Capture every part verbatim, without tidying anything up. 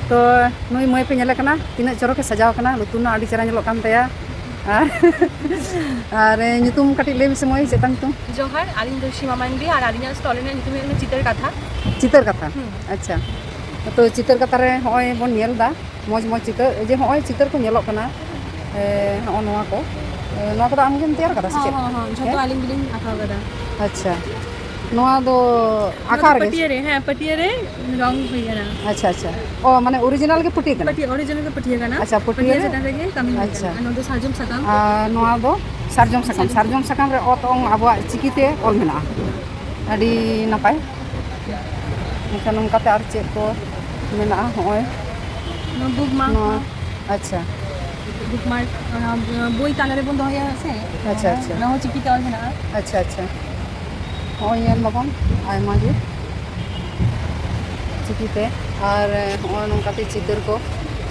ᱛᱚ, ᱱᱩᱭ ᱢᱟᱹᱭ ᱯᱮ ᱧᱮᱞᱮ ᱠᱟᱱᱟ, ᱛᱤᱱᱟᱹᱜ ᱪᱚᱨᱚᱠᱮ ᱥᱟᱡᱟᱣ ᱠᱟᱱᱟ, ᱞᱩᱛᱩᱨ ᱨᱮᱱᱟᱜ ᱟᱹᱰᱤ ᱪᱮᱦᱨᱟ ᱧᱮᱞᱚᱜ ᱠᱟᱱ ᱛᱟᱭᱟ᱾ ᱟᱨ, ᱟᱨ ᱧᱩᱛᱩᱢ ᱠᱟᱹᱴᱤᱡ ᱞᱟᱹᱭ ᱢᱮᱥᱮ ᱢᱟᱹᱭ, ᱪᱮᱫ ᱛᱟᱢ ᱧᱩᱛᱩᱢ? ᱡᱚᱦᱟᱨ, ᱟᱹᱞᱤᱧ ᱫᱚ ᱥᱤᱢᱟ ᱢᱟᱱᱰᱤ ᱟᱨ ᱟᱹᱞᱤᱧᱟᱜ ᱥᱴᱚᱞ ᱨᱮᱱᱟᱜ ᱧᱩᱛᱩᱢ ᱦᱩᱭᱩᱜ ᱠᱟᱱᱟ ᱪᱤᱛᱟᱹᱨ ᱠᱟᱛᱷᱟ᱾ ᱪᱤᱛᱟᱹᱨ ᱠᱟᱛᱷᱟ᱾ ᱦᱩᱸ᱾ ᱟᱪᱪᱷᱟ, ᱛᱚ ᱪᱤᱛᱟᱹᱨ ᱠᱟᱛᱷᱟ ᱨᱮ ᱦᱚᱸᱜᱼᱚᱭ ᱵᱚᱱ ᱧᱮᱞ ᱮᱫᱟ, ᱢᱚᱡᱽ ᱢᱚᱡᱽ ᱪᱤᱛᱟᱹᱨ, ᱡᱮ ᱦᱚᱸᱜᱼᱚᱭ ᱪᱤᱛᱟᱹᱨ ᱠᱚ ᱧᱮᱞᱚᱜ ᱠᱟᱱᱟ, ᱮ, ᱦᱚᱸᱜᱼᱚ ᱱᱚᱣᱟ ᱠᱚ, ᱮ, ᱱᱚᱣᱟ ᱠᱚᱫᱚ ᱟᱢ ᱜᱮᱢ ᱛᱮᱭᱟᱨ ᱠᱟᱫᱟ ᱥᱮ ᱦᱚᱸ, ᱪᱮᱫ? ᱦᱚᱸ, ᱦᱚᱸ, ᱡᱷᱚᱛᱚ ᱦᱮᱸ? ᱟᱹᱞᱤᱧ ᱜᱮᱞᱤᱧ ᱟᱸᱠᱟᱣ ᱠᱟᱫᱟ᱾ ᱟᱪᱪᱷᱟ, ᱱᱚᱣᱟ ᱫᱚ ᱱᱚᱣᱟ ᱫᱚ ᱟᱸᱠᱟᱣ ᱨᱮᱜᱮ? ᱯᱟᱹᱴᱭᱟᱹ ᱨᱮ, ᱦᱮᱸ, ᱯᱟᱹᱴᱭᱟᱹ ᱨᱮ ᱨᱚᱝ ᱦᱩᱭ ᱠᱟᱱᱟ᱾ ᱟᱪᱪᱷᱟ, ᱟᱪᱪᱷᱟ᱾ ᱚ, ᱢᱟᱱᱮ original ᱜᱮ ᱯᱟᱹᱴᱭᱟᱹ ᱠᱟᱱᱟ? ᱯᱟᱹᱴᱭᱟᱹ, original ᱜᱮ ᱯᱟᱹᱴᱭᱟᱹ ᱠᱟᱱᱟ᱾ ᱟᱪᱪᱷᱟ, ᱯᱟᱹᱴᱭᱟᱹ ᱯᱟᱹᱴᱭᱟᱹ ᱨᱮ? ᱪᱮᱛᱟᱱ ᱨᱮᱜᱮ ᱠᱟᱹᱢᱤ ᱦᱩᱭ ᱟᱪᱪᱷᱟ᱾ ᱠᱟᱱᱟ᱾ ᱟᱨ ᱱᱚᱣᱟ ᱫᱚ ᱥᱟᱨᱡᱚᱢ ᱥᱟᱠᱟᱢ? ᱟᱨ ᱱᱚᱣᱟ ᱫᱚ ᱥᱟᱨᱡᱚᱢ ᱥᱟᱠᱟᱢ᱾ ᱥᱟᱨᱡᱚᱢ ᱥᱟᱠᱟᱢ ᱨᱮ ᱚᱛ ᱚᱝ ᱟᱵᱚᱣᱟᱜ ᱪᱤᱠᱤᱛᱮ ᱚᱞ ᱢᱮᱱᱟᱜᱼᱟ᱾ ᱟᱹᱰᱤ ᱱᱟᱯᱟᱭ᱾ ᱮᱱᱠᱷᱟᱱ ᱱᱚᱝᱠᱟᱛᱮ ᱟᱨ ᱪᱮᱫ ᱠᱚ ᱢᱮᱱᱟᱜᱼᱟ? ᱦᱚᱸᱜᱼᱚᱭ ᱱᱚᱣᱟ bookmark ᱱᱚᱣᱟ, ᱦᱚᱸ᱾ ᱟᱪᱪᱷᱟ᱾ Bookmark, ᱚᱱᱟ ᱵᱳᱭ ᱛᱟᱞᱟ ᱨᱮᱵᱚᱱ ᱫᱚᱦᱚᱭᱟ ᱥᱮ? ᱟᱪᱪᱷᱟ, ᱟᱪᱪᱷᱟ᱾ ᱚᱱᱟ ᱦᱚᱸ ᱪᱤᱠᱤᱛᱮ ᱚᱞ ᱢᱮᱱᱟᱜᱼᱟ᱾ ᱟᱪᱪᱷᱟ, ᱟᱪᱪᱷᱟ᱾ ᱦᱚᱸᱜᱼᱚᱭ ᱧᱮᱞ ᱫᱟᱵᱚᱱ ᱟᱭᱢᱟ ᱜᱮ ᱪᱤᱠᱤᱛᱮ, ᱟᱨ ᱦᱚᱸᱜᱼᱚᱭ ᱱᱚᱝᱠᱟᱛᱮ ᱪᱤᱛᱟᱹᱨ ᱠᱚ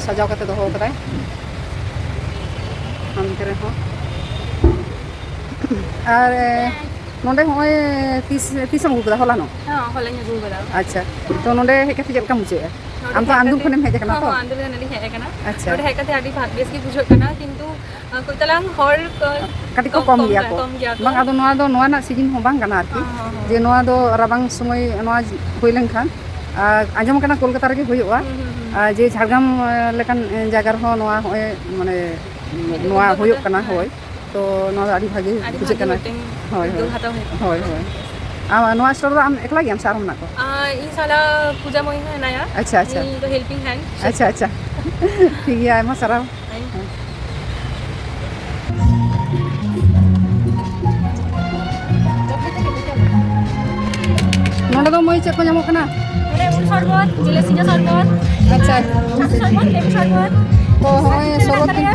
ᱥᱟᱡᱟᱣ ᱠᱟᱛᱮ ᱫᱚᱦᱚ ᱠᱟᱫᱟᱭ ᱦᱟᱱᱛᱮ ᱨᱮᱦᱚᱸ᱾ ᱟᱨ ᱱᱚᱸᱰᱮ ᱦᱚᱸᱜᱼᱚᱭ ᱛᱤᱥ, ᱛᱤᱥᱮᱢ ᱟᱹᱜᱩ ᱠᱮᱫᱟ? ᱦᱚᱞᱟᱱᱚᱜ? ᱦᱮᱸ, ᱦᱚᱞᱟᱧ ᱟᱹᱜᱩ ᱠᱟᱫᱟ᱾ ᱟᱪᱪᱷᱟ, ᱛᱚ ᱱᱚᱸᱰᱮ ᱦᱮᱡ ᱠᱟᱛᱮ ᱪᱮᱫ ᱞᱮᱠᱟᱢ ᱵᱩᱡᱷᱟᱹᱣᱮᱫᱼᱟ? ᱱᱚᱸᱰᱮ ᱟᱢ ᱛᱚ ᱦᱮᱡ ᱟᱱᱫᱩᱨ ᱠᱟᱛᱮ, ᱠᱷᱚᱱᱮᱢ ᱦᱮᱡ ᱟᱠᱟᱱᱟ ᱦᱚᱸ, ᱛᱚ? ᱦᱚᱸ, ᱟᱱᱫᱩᱨ ᱠᱷᱚᱱ ᱞᱤᱧ ᱦᱮᱡ ᱟᱠᱟᱱᱟ᱾ ᱟᱪᱪᱷᱟ᱾ ᱱᱚᱸᱰᱮ ᱦᱮᱡ ᱠᱟᱛᱮ ᱟᱹᱰᱤ ᱵᱷᱟ-, ᱵᱮᱥ ᱜᱮ ᱵᱩᱡᱷᱟᱹᱜ ᱠᱟᱱᱟ, ᱠᱤᱱᱛᱩ, ᱟᱸ, ᱠᱟᱹᱡ ᱛᱟᱞᱟᱝ ᱦᱚᱲ ᱠᱚ ᱠᱟᱹᱴᱤᱡ ᱠᱚ ᱠᱚᱢ, ᱠᱚᱢ ᱠᱚᱢ ᱜᱮᱭᱟ ᱠᱟ-, ᱠᱚ᱾ ᱠᱚᱢ ᱜᱮᱭᱟ ᱠᱚ᱾ ᱵᱟᱝ, ᱟᱫᱚ ᱱᱚᱣᱟ ᱫᱚ ᱱᱚᱣᱟ ᱨᱮᱱᱟᱜ ᱥᱤᱡᱤᱱ ᱦᱚᱸ ᱵᱟᱝ ᱠᱟᱱᱟ ᱟᱨᱠᱤ, ᱦᱚᱸ, ᱦᱚᱸ, ᱦᱚᱸ᱾ ᱡᱮ ᱱᱚᱣᱟ ᱫᱚ ᱨᱟᱵᱟᱝ ᱥᱚᱢᱚᱭ ᱱᱚᱣᱟ ᱦᱩᱭ ᱞᱮᱱᱠᱷᱟᱱ, ᱟᱨ ᱟᱸᱡᱚᱢ ᱠᱟᱱᱟ ᱠᱳᱞᱠᱟᱛᱟ ᱨᱮᱜᱮ ᱦᱩᱭᱩᱜᱼᱟ᱾ ᱦᱩᱸ, ᱦᱩᱸ, ᱦᱩᱸ᱾ ᱟᱨ ᱡᱮ ᱡᱷᱟᱲᱜᱨᱟᱢ, ᱮ, ᱞᱮᱠᱟᱱ, ᱮ, ᱡᱟᱭᱜᱟ ᱨᱮᱦᱚᱸ ᱱᱚᱣᱟ ᱦᱚᱸᱜᱼᱚᱭ, ᱢᱟᱱᱮ, ᱢᱤᱫᱴᱮᱱ ᱱᱚᱣᱟ ᱩᱫᱽᱫᱳᱜᱽ ᱦᱩᱭᱩᱜ ᱦᱟᱛᱟᱣ, ᱠᱟᱱᱟ, ᱦᱮᱸ᱾ ᱦᱳᱭ᱾ ᱛᱚ ᱱᱚᱣᱟ ᱫᱚ ᱟᱹᱰᱤ ᱵᱷᱟᱜᱮ ᱟᱹᱰᱤ ᱵᱩᱡᱷᱟᱹᱜ ᱵᱷᱟᱜᱮ ᱠᱟᱱᱟ᱾ ᱢᱤᱫᱴᱮᱱ ᱦᱳᱭ, ᱩᱫᱽᱫᱳᱜᱽ ᱦᱳᱭ᱾ ᱦᱟᱛᱟᱣ ᱦᱩᱭᱩᱜ ᱠᱟᱱᱟ᱾ ᱦᱳᱭ, ᱦᱳᱭ᱾ ᱟᱨ ᱱᱚᱣᱟ store ᱨᱮ ᱟᱢ ᱮᱠᱞᱟ ᱜᱮᱭᱟᱢ ᱥᱮ ᱟᱨᱦᱚᱸ ᱢᱮᱱᱟᱜ ᱠᱚᱣᱟ? ᱟᱨ ᱤᱧ ᱥᱟᱞᱟᱜ ᱯᱩᱡᱟ ᱢᱟᱹᱭ ᱦᱚᱸ ᱦᱮᱱᱟᱭᱟ᱾ ᱟᱪᱪᱷᱟ, ᱟᱪᱪᱷᱟ᱾ ᱩᱱᱤ ᱫᱚ helping hand᱾ ᱟᱪᱪᱷᱟ, ᱟᱪᱪᱷᱟ᱾ ᱴᱷᱤᱠ ᱜᱮᱭᱟ, ᱟᱭᱢᱟ ᱥᱟᱨᱦᱟᱣ᱾ ᱦᱮᱸ᱾ ᱱᱚᱰᱮ ᱫᱚ ᱢᱟᱹᱭ ᱪᱮᱫ ᱠᱚ ᱧᱟᱢᱚᱜ ᱠᱟᱱᱟ? ᱱᱚᱰᱮ ᱩᱞ ᱥᱚᱨᱵᱚᱛ, ᱡᱤᱞᱮ ᱥᱤᱧᱡᱚ ᱥᱚᱨᱵᱚᱛ, ᱟᱪᱪᱷᱟ᱾ ᱪᱷᱟᱛᱩ ᱥᱚᱨᱵᱚᱛ, ᱞᱮᱵᱩ ᱥᱚᱨᱵᱚᱛ᱾ ᱛᱚ, ᱦᱚᱸᱜᱼᱚᱭ ᱟᱨ ᱥᱚᱨᱵᱚᱛ ᱠᱤ-, ᱫᱟᱨᱮ᱾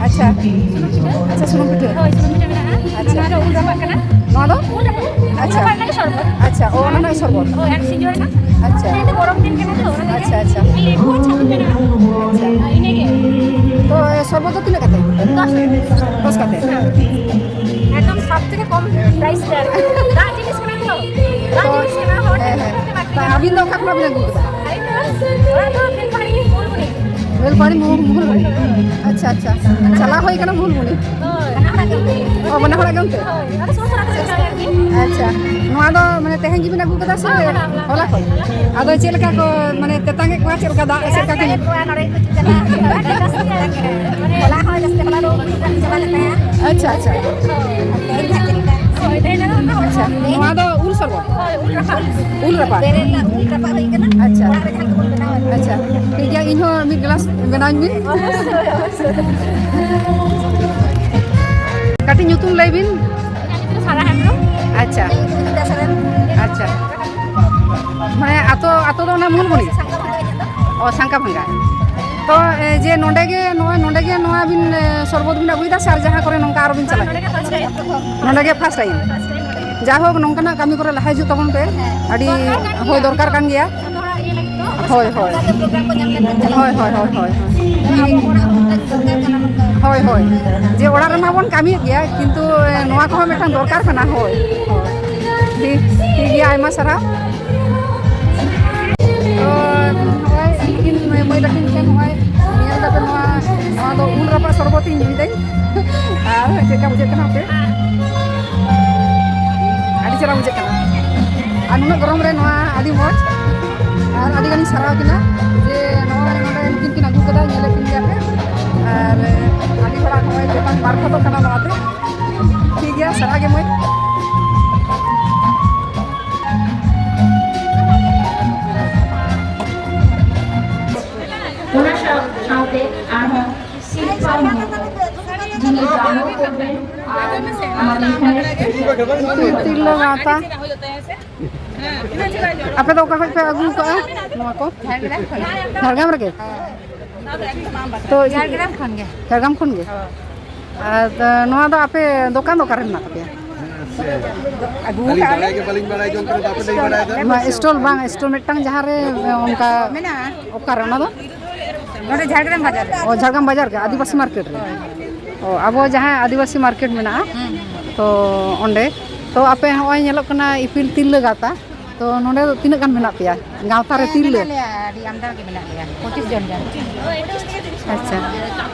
ᱟᱪᱪᱷᱟ᱾ ᱥᱩᱱᱩᱢ ᱯᱤᱴᱷᱟᱹ᱾ ᱟᱪᱪᱷᱟ, ᱥᱩᱱᱩᱢ ᱯᱤᱴᱷᱟᱹ᱾ ᱦᱳᱭ, ᱥᱩᱱᱩᱢ ᱯᱤᱴᱷᱟᱹ ᱢᱮᱱᱟᱜᱼᱟ᱾ ᱟᱪᱪᱷᱟ᱾ ᱱᱚᱣᱟ ᱫᱚ ᱩᱞ ᱨᱟᱯᱟᱜ ᱠᱟᱱᱟ᱾ ᱱᱚᱣᱟ ᱫᱚ? ᱩᱞ ᱨᱟᱯᱟᱜ᱾ ᱟᱪᱪᱷᱟ᱾ ᱩᱞ ᱨᱟᱯᱟᱜ ᱨᱮᱱᱟᱜ ᱜᱮ ᱥᱚᱨᱵᱚᱛ᱾ ᱟᱪᱪᱷᱟ, ᱚ, ᱚᱱᱟ ᱨᱮᱱᱟᱜ ᱥᱚᱨᱵᱚᱛ᱾ ᱦᱳᱭ, ᱟᱨ ᱥᱤᱸᱡᱚ ᱨᱮᱱᱟᱜ᱾ ᱟᱪᱪᱷᱟ᱾ ᱱᱤᱛᱚᱜ ᱜᱚᱨᱚᱢ ᱫᱤᱱ ᱠᱟᱱᱟ ᱛᱚ, ᱚᱱᱟ ᱛᱮᱜᱮ ᱟᱪᱪᱷᱟ, ᱟᱪᱪᱷᱟ᱾ ᱞᱮᱵᱩ ᱟᱨ ᱪᱷᱟᱛᱩ ᱢᱮᱱᱟᱜᱼᱟ᱾ ᱟᱪᱪᱷᱟ᱾ ᱤᱱᱟᱹᱜᱮ᱾ ᱛᱚ, ᱥᱚᱨᱵᱚᱛ ᱫᱚ ᱛᱤᱱᱟᱹᱜ ᱠᱟᱛᱮ? ᱫᱚᱥ ᱴᱟᱠᱟ᱾ ᱫᱚᱥ ᱠᱟᱛᱮ? ᱦᱮᱸ᱾ ᱮᱠᱫᱚᱢ ᱥᱚᱵ ᱛᱷᱮᱠᱮ ᱠᱚᱢ price ᱨᱮ ᱟᱨᱠᱤ᱾ ᱫᱟᱜ ᱡᱤᱱᱤᱥ ᱠᱟᱱᱟ ᱛᱚ᱾ ᱫᱟᱜ ᱛᱚ, ᱡᱤᱱᱤᱥ ᱠᱟᱱᱟ, ᱦᱚᱲ ᱦᱮᱸ, ᱦᱮᱸ᱾ ᱛᱚ, ᱟᱹᱵᱤᱱ ᱫᱚ ᱚᱠᱟ ᱠᱷᱚᱱᱟᱜ ᱵᱤᱱ ᱟᱹᱜᱩ ᱠᱟᱫᱟ? ᱟᱹᱞᱤᱧ ᱫᱚ ᱚᱲᱟᱜ ᱫᱚ ᱵᱮᱞᱯᱟᱦᱟᱲᱤ᱾ ᱵᱮᱞᱯᱟᱦᱟᱲᱤ ᱢᱩᱦᱩᱞ, ᱢᱩᱦᱩᱞᱢᱩᱱᱤ᱾ ᱟᱪᱪᱷᱟ, ᱟᱪᱪᱷᱟ᱾ ᱪᱟᱞᱟᱣ ᱦᱩᱭ ᱠᱟᱱᱟ ᱢᱩᱦᱩᱞᱢᱩᱱᱤ? ᱚ, ᱵᱟᱱᱟ ᱦᱚᱲᱟᱜ ᱜᱮ ᱚᱱᱛᱮ? ᱟᱪᱪᱷᱟ᱾ ᱱᱚᱣᱟ ᱫᱚ ᱢᱟᱱᱮ ᱛᱮᱦᱮᱧ ᱜᱮᱵᱤᱱ ᱟᱹᱜᱩ ᱠᱟᱫᱟ ᱥᱮ ᱦᱚᱞᱟ ᱠᱷᱚᱱ? ᱟᱫᱚ ᱪᱮᱫ ᱞᱮᱠᱟ ᱠᱚ ᱢᱟᱱᱮ ᱛᱮᱛᱟᱝ ᱮᱫ ᱠᱚᱣᱟ, ᱪᱮᱫ ᱞᱮᱠᱟ ᱫᱟᱜ ᱥᱮᱫ ᱞᱮᱠᱟ ᱠᱚ ᱧᱮᱞ? ᱦᱚᱞᱟ ᱦᱚᱸ ᱡᱟᱹᱥᱛᱤ, ᱦᱚᱞᱟ ᱫᱚ ᱪᱟᱞᱟᱣ ᱞᱮᱱ ᱛᱟᱦᱮᱸᱫ᱾ ᱟᱪᱪᱷᱟ, ᱟᱪᱪᱷᱟ᱾ ᱛᱮᱦᱮᱧ ᱦᱟᱸᱜ ᱪᱮᱫ ᱞᱮᱠᱟ? ᱦᱳᱭ, ᱛᱮᱦᱮᱧ ᱫᱚ ᱱᱚᱝᱠᱟ ᱦᱳᱭ᱾ ᱟᱪᱪᱷᱟ, ᱱᱚᱣᱟ ᱫᱚ ᱩᱞ ᱥᱚᱨᱵᱚᱛ? ᱦᱳᱭ, ᱩᱞ ᱨᱟᱯᱟᱜ᱾ ᱩᱞ ᱨᱟᱯᱟᱜ? ᱵᱮᱨᱮᱞ ᱨᱮᱱᱟᱜ ᱩᱞ ᱨᱟᱯᱟᱜ ᱦᱩᱭ ᱠᱟᱱᱟ᱾ ᱟᱪᱪᱷᱟ᱾ ᱚᱲᱟᱜ ᱨᱮ ᱡᱟᱦᱟᱸ ᱞᱮᱠᱟ ᱵᱚᱱ ᱵᱮᱱᱟᱣᱟ᱾ ᱟᱪᱪᱷᱟ, ᱴᱷᱤᱠ ᱜᱮᱭᱟ, ᱤᱧ ᱦᱚᱸ ᱢᱤᱫ ᱜᱞᱟᱥ ᱵᱮᱱᱟᱣ ᱤᱧ ᱵᱤᱱ᱾ ᱚᱵᱚᱥᱥᱳᱭ, ᱚᱵᱚᱥᱥᱳᱭ᱾ ᱠᱟᱹᱴᱤᱡ ᱧᱩᱛᱩᱢ ᱞᱟᱹᱭ ᱵᱤᱱ᱾ ᱤᱧᱟᱹᱜ ᱧᱩᱛᱩᱢ ᱫᱚ ᱥᱟᱨᱟ ᱦᱮᱢᱵᱨᱚᱢ᱾ ᱟᱪᱪᱷᱟ᱾ ᱤᱧᱟᱹᱜ ᱧᱩᱛᱩᱢ ᱫᱚ ᱥᱟᱨᱟ ᱦᱮᱢᱵᱨᱚᱢ᱾ ᱟᱪᱪᱷᱟ᱾ ᱢᱟᱱᱮ ᱟᱛᱳ, ᱟᱛᱳ ᱫᱚ ᱚᱱᱟ ᱢᱩᱞᱢᱩᱲᱤ? ᱥᱟᱝᱜᱟ ᱵᱷᱟᱸᱜᱟ ᱤᱧᱟᱹᱜ ᱫᱚ᱾ ᱚ, ᱥᱟᱝᱠᱟ ᱵᱷᱟᱸᱜᱟ᱾ ᱛᱚ, ᱮ, ᱡᱮ ᱱᱚᱸᱰᱮ ᱜᱮ, ᱱᱚᱣᱟ ᱱᱚᱸᱰᱮ ᱜᱮ ᱱᱚᱣᱟ ᱵᱤᱱ, ᱮ, ᱥᱚᱨᱵᱚᱛ ᱵᱤᱱ ᱟᱹᱜᱩᱭᱮᱫᱟ ᱥᱮ ᱟᱨ ᱡᱟᱦᱟᱸ ᱠᱚᱨᱮ ᱱᱚᱝᱠᱟ ᱟᱨᱚ ᱵᱤᱱ ᱪᱟᱞᱟᱜ? ᱱᱚᱸᱰᱮ ᱜᱮ first time᱾ ᱱᱚᱸᱰᱮ ᱜᱮ first time᱾ ᱡᱟᱭᱦᱳᱠ, ᱱᱚᱝᱠᱟᱱᱟᱜ ᱠᱟᱹᱢᱤ ᱠᱚᱨᱮ ᱞᱟᱦᱟ ᱦᱤᱡᱩᱜ ᱛᱟᱵᱚᱱ ᱯᱮ᱾ ᱦᱮᱸ᱾ ᱟᱹᱰᱤ, ᱫᱚᱨᱠᱟᱨ ᱠᱟᱱ ᱦᱳᱭ, ᱜᱮᱭᱟ᱾ ᱫᱚᱨᱠᱟᱨ ᱠᱟᱱ ᱜᱮᱭᱟ᱾ ᱟᱵᱚ ᱦᱚᱲᱟᱜ ᱤᱭᱟᱹ ᱞᱟᱹᱜᱤᱫ ᱫᱚ᱾ ᱦᱳᱭ, ᱦᱳᱭ᱾ ᱚᱱᱠᱟᱜᱮ program ᱠᱚ ᱧᱟᱢ ᱞᱮᱱᱠᱷᱟᱱ ᱪᱟᱞᱟᱜ ᱦᱳᱭ, ᱦᱳᱭ, ᱦᱩᱭᱩᱜᱼᱟ᱾ ᱦᱳᱭ, ᱦᱳᱭ᱾ ᱟᱵᱚ ᱦᱚᱲᱟᱜ ᱦᱚᱸ ᱢᱤᱫᱴᱟᱝ ᱫᱚᱨᱠᱟᱨ ᱠᱟᱱᱟ ᱱᱚᱝᱠᱟ᱾ ᱦᱳᱭ, ᱦᱳᱭ᱾ ᱡᱮ ᱚᱲᱟᱜ ᱨᱮᱢᱟ ᱵᱚᱱ ᱠᱟᱹᱢᱤᱭᱮᱫ ᱜᱮᱭᱟ, ᱠᱤᱱᱛᱩ, ᱮ, ᱱᱚᱣᱟ ᱠᱚᱦᱚᱸ ᱢᱤᱫᱴᱟᱝ ᱫᱚᱨᱠᱟᱨ ᱠᱟᱱᱟ᱾ ᱦᱳᱭ, ᱦᱳᱭ᱾ ᱴᱷᱤᱠ, ᱴᱷᱤᱠ ᱜᱮᱭᱟ, ᱟᱭᱢᱟ ᱥᱟᱨᱦᱟᱣ᱾ ᱛᱚ, ᱱᱚᱜᱼᱚᱭ ᱩᱱᱠᱤᱱ ᱢᱟᱹᱭ ᱛᱟᱹᱠᱤᱱ ᱴᱷᱮᱱ ᱱᱚᱜᱼᱚᱭ ᱧᱮᱞ ᱠᱟᱛᱮ ᱱᱚᱣᱟ, ᱱᱚᱣᱟ ᱫᱚ ᱩᱞ ᱨᱟᱯᱟᱜ ᱥᱚᱨᱵᱚᱛ ᱤᱧ ᱧᱩᱭᱫᱟᱹᱧ᱾ ᱟᱨ ᱪᱮᱫ ᱞᱮᱠᱟ ᱵᱩᱡᱷᱟᱹᱜ ᱠᱟᱱᱟ ᱟᱯᱮ? ᱟᱹᱰᱤ ᱪᱮᱦᱨᱟ ᱵᱩᱡᱷᱟᱹᱜ ᱠᱟᱱᱟ᱾ ᱟᱨ ᱱᱩᱱᱟᱹᱜ ᱜᱚᱨᱚᱢ ᱨᱮ ᱱᱚᱣᱟ ᱟᱹᱰᱤ ᱢᱚᱡᱽ᱾ ᱟᱨ ᱟᱹᱰᱤ ᱜᱟᱱᱤᱧ ᱥᱟᱨᱦᱟᱣ ᱠᱤᱱᱟ ᱡᱮ ᱱᱚᱜᱼᱚᱭ ᱱᱚᱰᱮ ᱩᱱᱠᱤᱱ ᱠᱤᱱ ᱟᱹᱜᱩ ᱠᱟᱫᱟ, ᱧᱮᱞᱮᱫ ᱠᱤᱱ ᱜᱮᱭᱟ ᱯᱮ᱾ ᱟᱨ ᱟᱹᱰᱤ ᱦᱚᱲᱟᱜ ᱱᱚᱜᱼᱚᱭ ᱫᱚᱠᱟᱱ ᱢᱟᱨᱯᱷᱚᱛᱚᱜ ᱠᱟᱱᱟ ᱱᱚᱣᱟᱛᱮ᱾ ᱴᱷᱤᱠ ᱜᱮᱭᱟ, ᱥᱟᱨᱦᱟᱣ ᱜᱮ ᱢᱟᱹᱭ᱾ ᱚᱱᱟ ᱥᱟᱶ-, ᱥᱟᱶᱛᱮ ᱟᱨᱦᱚᱸ ᱥᱤᱨᱯᱟᱹ ᱦᱚᱸ ᱡᱤᱞ ᱫᱟᱱᱚ ᱠᱚᱵᱮᱱ ᱟᱨ ᱢᱟᱹᱱ ᱦᱚᱸ ᱛᱤᱨᱞᱟᱹ ᱜᱟᱶᱛᱟ᱾ ᱟᱯᱮ ᱫᱚ ᱚᱠᱟ ᱠᱷᱚᱡ ᱯᱮ ᱟᱹᱜᱩ ᱠᱟᱜᱼᱟ ᱱᱚᱣᱟ ᱠᱚ? ᱡᱷᱟᱲᱜᱨᱟᱢ ᱠᱷᱚᱱ᱾ ᱡᱷᱟᱲᱜᱨᱟᱢ ᱨᱮᱜᱮ? ᱛᱚ, ᱡᱷᱟᱲᱜᱨᱟᱢ ᱠᱷᱚᱱ ᱜᱮ᱾ ᱡᱷᱟᱲᱜᱨᱟᱢ ᱠᱷᱚᱱ ᱜᱮ? ᱦᱳᱭ᱾ ᱟᱨ, ᱱᱚᱣᱟ ᱫᱚ ᱟᱯᱮ ᱫᱚᱠᱟᱱ ᱫᱚ ᱚᱠᱟᱨᱮ ᱢᱮᱱᱟᱜ ᱛᱟᱯᱮᱭᱟ? ᱟᱹᱜᱩ ᱟᱹᱞᱤᱧ ᱠᱟᱜᱼᱟ ᱵᱟᱲᱟᱭ ᱞᱮ᱾ ᱜᱮ ᱵᱟᱹᱞᱤᱧ ᱵᱟᱲᱟᱭ ᱡᱚᱝ ᱠᱟᱱᱟ, ᱵᱟᱯᱮ ᱞᱟᱹᱭ ᱵᱟᱲᱟᱭᱮᱫᱟ᱾ ᱢᱟ, stall ᱵᱟᱝ, stall ᱢᱤᱫᱴᱟᱝ ᱡᱟᱦᱟᱸ ᱨᱮ ᱚᱱᱠᱟ ᱢᱮᱱᱟᱜᱼᱟ᱾ ᱚᱠᱟᱨᱮ ᱚᱱᱟ ᱫᱚ? ᱱᱚᱰᱮ ᱡᱷᱟᱲᱜᱨᱟᱢ ᱵᱟᱡᱟᱨ ᱨᱮ᱾ ᱚ, ᱡᱷᱟᱲᱜᱨᱟᱢ ᱵᱟᱡᱟᱨ ᱜᱮ, ᱟᱹᱫᱤᱵᱟᱹᱥᱤ market ᱨᱮ᱾ ᱦᱳᱭ᱾ ᱚ, ᱟᱵᱚ ᱡᱟᱦᱟᱸ ᱟᱹᱫᱤᱵᱟᱹᱥᱤ market ᱢᱮᱱᱟᱜᱼᱟ, ᱦᱩᱸ, ᱦᱩᱸ᱾ ᱛᱚ ᱚᱸᱰᱮ, ᱛᱚ ᱟᱯᱮ ᱦᱚᱸᱜᱼᱚᱭ ᱧᱮᱞᱚᱜ ᱠᱟᱱᱟ ᱤᱯᱤᱞ ᱛᱤᱨᱞᱟᱹ ᱜᱟᱶᱛᱟ, ᱛᱚ ᱱᱚᱰᱮ ᱫᱚ ᱛᱤᱱᱟᱹᱜ ᱜᱟᱱ ᱢᱮᱱᱟᱜ ᱯᱮᱭᱟ ᱜᱟᱶᱛᱟ ᱨᱮ ᱦᱮᱸ, ᱛᱤᱨᱞᱟᱹ? ᱢᱮᱱᱟᱜ ᱞᱮᱭᱟ, ᱟᱹᱰᱤ ᱟᱢᱫᱟ ᱜᱮ ᱢᱮᱱᱟᱜ ᱞᱮᱭᱟ, ᱯᱚᱸᱪᱤᱥ ᱡᱚᱱ ᱜᱟᱱ᱾ ᱟᱪᱪᱷᱟ,